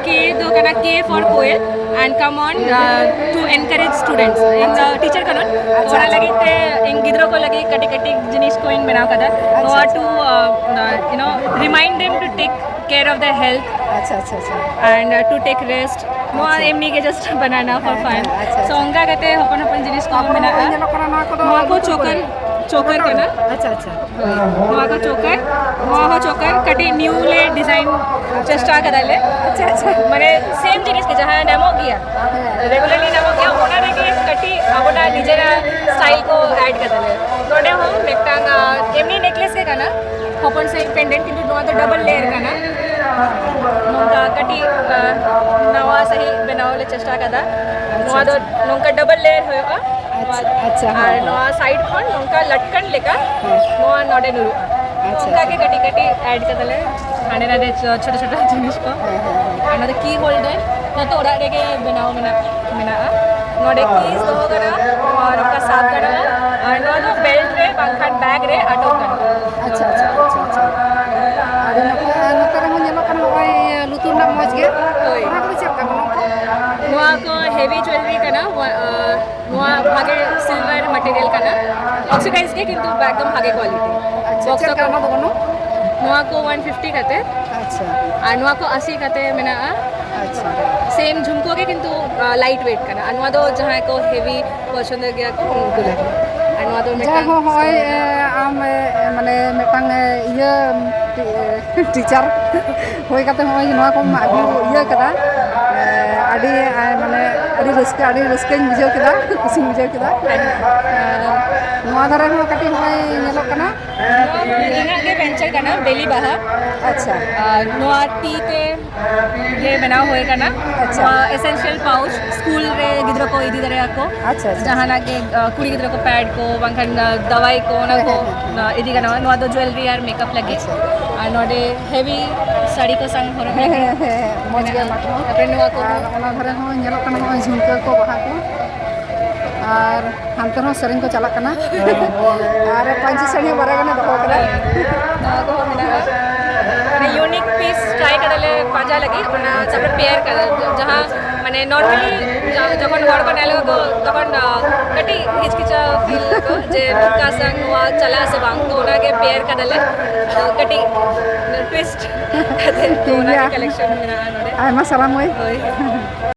ᱠᱮ ᱫᱚ ᱠᱟᱱᱟ K for Koel, and come on, uh, to encourage students. ᱤᱧ ᱫᱚ ᱴᱤᱪᱟᱨ ᱠᱟᱹᱱᱟᱹᱧ᱾ ᱟᱪᱪᱷᱟ, ᱚᱱᱟ ᱟᱪᱪᱷᱟ᱾ ᱞᱟᱹᱜᱤᱫ ᱛᱮ ᱤᱧ ᱜᱤᱫᱽᱨᱟᱹ ᱠᱚ ᱞᱟᱹᱜᱤᱫ ᱠᱟᱹᱴᱤᱡ ᱠᱟᱹᱴᱤᱡ ᱡᱤᱱᱤᱥ ᱠᱚᱧ ᱵᱮᱱᱟᱣ ᱠᱟᱫᱟ᱾ ᱟᱪᱪᱷᱟ, ᱱᱚᱣᱟ ᱟᱪᱪᱷᱟ᱾ To, uh, you know, remind them to take care of their health ᱟᱪᱪᱷᱟ, ᱟᱪᱪᱷᱟ, ᱟᱪᱪᱷᱟ᱾ And, uh, to take rest. ᱱᱚᱣᱟ ᱟᱪᱪᱷᱟ᱾ ᱮᱢᱱᱤ ᱜᱮ just banana for ᱦᱮᱸ, fun. ᱦᱮᱸ, ᱟᱪᱪᱷᱟ, so ᱟᱪᱪᱷᱟ᱾ ᱚᱱᱠᱟ ᱠᱟᱛᱮ ᱦᱚᱯᱚᱱ ᱦᱚᱯᱚᱱ ᱡᱤᱱᱤᱥ ᱠᱚ ᱛᱟᱯᱚᱨᱮ ᱢᱮᱱᱟᱜᱼᱟ᱾ ᱱᱚᱜᱼᱚᱭ ᱧᱮᱞᱚᱜ ᱠᱟᱱᱟ, ᱱᱚᱣᱟ ᱠᱚᱫᱚ ᱱᱚᱣᱟ ᱠᱚ ᱞᱩᱛᱩᱨ ᱪᱳᱠᱟᱨ, ᱠᱚᱨᱮ᱾ ᱪᱳᱠᱟᱨ ᱦᱚᱴᱚᱜ ᱠᱟᱱᱟ᱾ ᱨᱮ? ᱟᱪᱪᱷᱟ, ᱟᱪᱪᱷᱟ᱾ ᱱᱚᱣᱟ ᱠᱚ ᱪᱳᱠᱟᱨ, ᱱᱚᱣᱟ ᱦᱚᱸ ᱪᱳᱠᱟᱨ, ᱠᱟᱹᱴᱤᱡ ᱱᱤᱭᱩ ᱞᱮ ᱰᱤᱡᱟᱭᱤᱱ ᱪᱮᱥᱴᱟ ᱠᱟᱫᱟᱞᱮ᱾ ᱟᱪᱪᱷᱟ, ᱟᱪᱪᱷᱟ᱾ ᱢᱟᱱᱮ ᱥᱮᱢ ᱡᱤᱱᱤᱥ ᱜᱮ ᱡᱟᱦᱟᱸ ᱧᱟᱢᱚᱜ ᱜᱮᱭᱟ, ᱦᱮᱸ᱾ ᱨᱮᱜᱩᱞᱟᱨᱞᱤ ᱧᱟᱢᱚᱜ ᱜᱮᱭᱟ, ᱚᱱᱟ ᱨᱮᱜᱮ ᱠᱟᱹᱴᱤᱡ ᱟᱵᱚᱱᱟᱜ ᱱᱤᱡᱮᱨᱟᱜ ᱥᱴᱟᱭᱤᱞ ᱠᱚ ᱮᱰ ᱠᱟᱫᱟᱞᱮ᱾ ᱱᱚᱰᱮ ᱦᱚᱸ ᱢᱤᱫᱴᱟᱝ, ᱟ, ᱮᱢᱱᱤ ᱱᱮᱠᱞᱮᱥ ᱜᱮ ᱠᱟᱱᱟ, ᱦᱚᱯᱚᱱ ᱥᱟᱺᱦᱤᱡ ᱯᱮᱱᱰᱮᱱᱴ, ᱠᱤᱱᱛᱩ ᱱᱚᱣᱟ ᱫᱚ ᱰᱚᱵᱚᱞ ᱞᱮᱭᱟᱨ ᱠᱟᱱᱟ᱾ ᱱᱚᱝᱠᱟ ᱠᱟᱹᱴᱤᱡ, ᱟ, ᱱᱟᱣᱟ ᱥᱟᱺᱦᱤᱡ ᱵᱮᱱᱟᱣ ᱞᱮ ᱪᱮᱥᱴᱟ ᱠᱟᱫᱟ᱾ ᱟᱪᱪᱷᱟ, ᱱᱚᱣᱟ ᱫᱚ ᱟᱪᱪᱷᱟ᱾ ᱱᱚᱝᱠᱟ ᱰᱚᱵᱚᱞ ᱞᱮᱭᱟᱨ ᱦᱩᱭᱩᱜᱼᱟ᱾ ᱟᱪᱪᱷᱟ, ᱟᱪᱪᱷᱟ, ᱟᱨ ᱦᱚᱸ, ᱦᱚᱸ᱾ ᱱᱚᱣᱟ ᱥᱟᱭᱤᱰ ᱠᱷᱚᱱ ᱱᱚᱝᱠᱟ ᱞᱟᱴᱠᱟᱱ ᱞᱮᱠᱟ ᱦᱮᱸ᱾ ᱱᱚᱣᱟ ᱱᱚᱰᱮ ᱧᱩᱨᱩᱜᱼᱟ᱾ ᱟᱪᱪᱷᱟ, ᱚᱱᱠᱟ ᱜᱮ ᱟᱪᱪᱷᱟ᱾ ᱠᱟᱹᱴᱤᱡ ᱠᱟᱹᱴᱤᱡ ᱮᱰ ᱠᱟᱫᱟᱞᱮ ᱦᱟᱸᱰᱮ ᱱᱟᱰᱮ ᱪᱷᱳ-, ᱪᱷᱳᱴᱳ ᱪᱷᱳᱴᱳ ᱡᱤᱱᱤᱥ ᱠᱚ᱾ ᱦᱮᱸ, ᱦᱮᱸ, ᱦᱮᱸ᱾ ᱟᱨ ᱱᱚᱣᱟ ᱫᱚ ᱠᱤ ᱦᱳᱞᱰᱟᱨ, ᱡᱚᱛᱚ ᱚᱲᱟᱜ ᱨᱮᱜᱮ ᱵᱮᱱᱟᱣ ᱢᱮᱱᱟᱜ, ᱢᱮᱱᱟᱜᱼᱟ᱾ ᱱᱚᱰᱮ ᱠᱤᱥ ᱫᱚᱦᱚ ᱜᱟᱱᱚᱜᱼᱟ, ᱱᱚᱣᱟ ᱱᱚᱝᱠᱟ ᱥᱟᱵ ᱜᱟᱱᱚᱜᱼᱟ, ᱟᱨ ᱱᱚᱣᱟ ᱫᱚ ᱵᱮᱞᱴ ᱨᱮ ᱵᱟᱝᱠᱷᱟᱱ ᱵᱮᱜᱽ ᱨᱮ ᱟᱴᱚᱠ ᱜᱟᱱᱚᱜᱼᱟ᱾ ᱟᱪᱪᱷᱟ, ᱟᱪᱪᱷᱟ, ᱟᱪᱪᱷᱟ, ᱟᱪᱪᱷᱟ᱾ ᱟᱹᱰᱤ ᱱᱟᱯᱟᱭ᱾ ᱟᱨ ᱱᱚᱛᱮ ᱨᱮᱦᱚᱸ ᱧᱮᱞᱚᱜ ᱠᱟᱱᱟ ᱱᱚᱜᱼᱚᱭ ᱞᱩᱛᱩᱨ ᱨᱮᱱᱟᱜ ᱢᱚᱡᱽ ᱜᱮ᱾ ᱦᱳᱭ᱾ ᱚᱱᱟ ᱠᱚᱫᱚ ᱪᱮᱫ ᱞᱮᱠᱟ ᱜᱚᱱᱚᱝ ᱠᱚ? ᱱᱚᱣᱟ ᱠᱚ ᱦᱮᱵᱤ ᱡᱩᱭᱮᱞᱨᱤ ᱠᱟᱱᱟ, ᱱᱚᱣᱟ, ᱟᱸ, ᱱᱚᱣᱟ ᱵᱷᱟᱜᱮ ᱥᱤᱞᱵᱷᱟᱨ ᱢᱟᱴᱮᱨᱤᱭᱟᱞ ᱠᱟᱱᱟ, ᱚᱠᱥᱤᱰᱟᱭᱤᱡᱽ ᱜᱮ, ᱠᱤᱱᱛᱩ ᱮᱠᱫᱚᱢ ᱵᱷᱟᱜᱮ ᱠᱣᱟᱞᱤᱴᱤ᱾ ᱟᱪᱪᱷᱟ, ᱵᱚᱠᱥ ᱪᱮᱫ ᱞᱮᱠᱟ ᱫᱚ ᱚᱱᱟ ᱫᱚ ᱜᱚᱱᱚᱝ? ᱱᱚᱣᱟ ᱠᱚ ᱚᱣᱟᱱ ᱯᱷᱤᱯᱴᱤ ᱠᱟᱛᱮ᱾ ᱟᱪᱪᱷᱟ᱾ ᱟᱨ ᱱᱚᱣᱟ ᱠᱚ ᱟᱥᱤ ᱠᱟᱛᱮ ᱢᱮᱱᱟᱜᱼᱟ᱾ ᱟᱪᱪᱷᱟ᱾ ᱥᱮᱢ ᱡᱷᱩᱢᱠᱟᱹ ᱜᱮ, ᱠᱤᱱᱛᱩ, ᱟ, ᱞᱟᱭᱤᱴ ᱣᱮᱴ ᱠᱟᱱᱟ᱾ ᱟᱨ ᱱᱚᱣᱟ ᱫᱚ ᱡᱟᱦᱟᱸᱭ ᱠᱚ ᱦᱮᱵᱤ ᱯᱚᱪᱷᱚᱱᱫᱚ ᱜᱮᱭᱟ ᱠᱚ, ᱩᱱᱠᱩ ᱞᱟᱹᱜᱤᱫ᱾ ᱟᱨ ᱱᱚᱣᱟ ᱫᱚ ᱡᱟᱭ ᱢᱤᱫᱴᱟᱝ ᱦᱳ, ᱦᱚᱸᱜᱼᱚᱭ, ᱮ, ᱟᱢ, ᱮ, ᱢᱟᱱᱮ, ᱢᱤᱫᱴᱟᱝ, ᱮ, ᱤᱭᱟᱹ, ᱴᱤ-, ᱮ, ᱴᱤᱪᱟᱨ ᱦᱩᱭ ᱠᱟᱛᱮ ᱦᱚᱸᱜᱼᱚᱭ ᱱᱚᱣᱟ ᱠᱚᱢ ᱟᱹᱜᱩ ᱤᱭᱟᱹ ᱠᱟᱫᱟ, ᱮ, ᱟᱹᱰᱤ, ᱮ, ᱢᱟᱱᱮ, ᱟᱹᱰᱤ ᱨᱟᱹᱥᱠᱟᱹ, ᱟᱹᱰᱤ ᱨᱟᱹᱥᱠᱟᱹᱧ ᱵᱩᱡᱷᱟᱹᱣ ᱠᱮᱫᱟ, ᱠᱩᱥᱤᱧ ᱵᱩᱡᱷᱟᱹᱣ ᱠᱮᱫᱟ᱾ ᱟᱨ ᱱᱚᱣᱟ ᱫᱷᱟᱨᱮ ᱦᱚᱸ ᱠᱟᱹᱴᱤᱡ ᱱᱚᱜᱼᱚᱭ ᱧᱮᱞᱚᱜ ᱠᱟᱱᱟ᱾ ᱱᱚᱣᱟ ᱦᱚᱸ ᱤᱧᱟᱹᱜ ᱜᱮ ᱵᱷᱮᱧᱪᱟᱨ ᱠᱟᱱᱟ, ᱵᱮᱞᱤ ᱵᱟᱦᱟ᱾ ᱟᱪᱪᱷᱟ᱾ ᱟᱨ ᱱᱚᱣᱟ ᱛᱤ ᱛᱮ ᱜᱮ ᱵᱮᱱᱟᱣ ᱦᱩᱭ ᱟᱠᱟᱱᱟ᱾ ᱟᱪᱪᱷᱟ᱾ ᱱᱚᱣᱟ ᱮᱥᱮᱱᱥᱤᱭᱟᱞ ᱯᱟᱣᱩᱪ, ᱥᱠᱩᱞ ᱨᱮ ᱜᱤᱫᱽᱨᱟᱹ ᱠᱚ ᱤᱫᱤ ᱫᱟᱲᱮᱭᱟᱠᱚ᱾ ᱟᱪᱪᱷᱟ, ᱟᱪᱪᱷᱟ᱾ ᱡᱟᱦᱟᱱᱟᱜ ᱜᱮ, ᱟ, ᱠᱩᱲᱤ ᱜᱤᱫᱽᱨᱟᱹ ᱠᱚ ᱯᱮᱰ ᱠᱚ, ᱵᱟᱝᱠᱷᱟᱱ, ᱟ, ᱫᱟᱣᱟᱭ ᱠᱚ, ᱚᱱᱟ ᱦᱮᱸ, ᱠᱚ, ᱦᱮᱸ, ᱦᱮᱸ᱾ ᱟ, ᱤᱫᱤ ᱜᱟᱱᱚᱜᱼᱟ᱾ ᱱᱚᱣᱟ ᱫᱚ ᱡᱩᱭᱮᱞᱨᱤ ᱟᱨ ᱢᱮᱠᱟᱯ ᱞᱟᱹᱜᱤᱫ᱾ ᱟᱪᱪᱷᱟ᱾ ᱟᱨ ᱱᱚᱰᱮ ᱦᱮᱵᱤ ᱥᱟᱹᱲᱤ ᱠᱚ ᱥᱟᱝ ᱦᱚᱨᱚᱜ ᱦᱮᱸ, ᱞᱟᱹᱜᱤᱫ ᱦᱮᱸ, ᱦᱮᱸ, ᱦᱮᱸ, ᱢᱚᱡᱽ ᱜᱮ ᱢᱮᱱᱟᱜᱼᱟ᱾ ᱮᱢᱟ ᱠᱚ᱾ ᱛᱟᱯᱚᱨᱮ ᱱᱚᱣᱟ ᱠᱚ ᱟᱨ ᱚᱱᱟ ᱫᱷᱟᱨᱮ ᱦᱚᱸ ᱧᱮᱞᱚᱜ ᱠᱟᱱᱟ, ᱱᱚᱜᱼᱚᱭ ᱡᱷᱩᱢᱠᱟᱹ ᱠᱚ, ᱵᱟᱦᱟ ᱠᱚ᱾ ᱟᱨ ᱦᱟᱱᱛᱮ ᱨᱮᱦᱚᱸ ᱥᱮᱨᱮᱧ ᱠᱚ ᱪᱟᱞᱟᱜ ᱠᱟᱱᱟ᱾ ᱟᱨ ᱯᱟᱹᱧᱪᱤ ᱥᱟᱹᱲᱤ ᱦᱚᱸ ᱵᱟᱨᱭᱟ ᱜᱟᱱᱮ ᱫᱚᱦᱚ ᱠᱟᱫᱟ᱾ ᱱᱚᱣᱟ ᱠᱚᱦᱚᱸ ᱢᱮᱱᱟᱜᱼᱟ᱾ ᱢᱟᱱᱮ ᱤᱭᱩᱱᱤᱠ ᱯᱤᱥ ᱴᱨᱟᱭ ᱠᱟᱫᱟᱞᱮ ᱯᱟᱸᱡᱟ ᱞᱟᱹᱜᱤᱫ, ᱚᱱᱟ ᱛᱟᱯᱚᱨᱮ ᱯᱮᱭᱟᱨ ᱠᱟᱫᱟ᱾ ᱡᱟᱦᱟᱸ ᱢᱟᱱᱮ normally ᱡᱟ-, ᱡᱚᱠᱷᱚᱱ ᱦᱚᱲ ᱠᱚ ᱧᱮᱞ ᱠᱚ, ᱛᱚᱠᱷᱚᱱ, ᱟ, ᱠᱟᱹᱴᱤᱡ ᱦᱤᱪᱠᱤᱪᱟᱹ ᱯᱷᱤᱞ ᱟᱠᱚ ᱡᱮ ᱱᱚᱝᱠᱟ ᱥᱟᱝ ᱱᱚᱣᱟ ᱪᱟᱞᱟᱜ ᱟᱥᱮ ᱵᱟᱝ, ᱛᱚ ᱚᱱᱟᱜᱮ ᱯᱮᱭᱟᱨ ᱠᱟᱫᱟᱞᱮ᱾ ᱟᱫᱚ ᱠᱟᱹᱴᱤᱡ ᱴᱩᱭᱤᱥᱴ ᱠᱟᱛᱮ, ᱛᱚ ᱴᱷᱤᱠ ᱚᱱᱟᱜᱮ ᱜᱮᱭᱟ᱾ ᱠᱟᱞᱮᱠᱥᱚᱱ ᱢᱮᱱᱟᱜᱼᱟ ᱱᱚᱰᱮ᱾ ᱟᱭᱢᱟ ᱥᱟᱨᱦᱟᱣ ᱢᱟᱹᱭ᱾ ᱦᱳᱭ᱾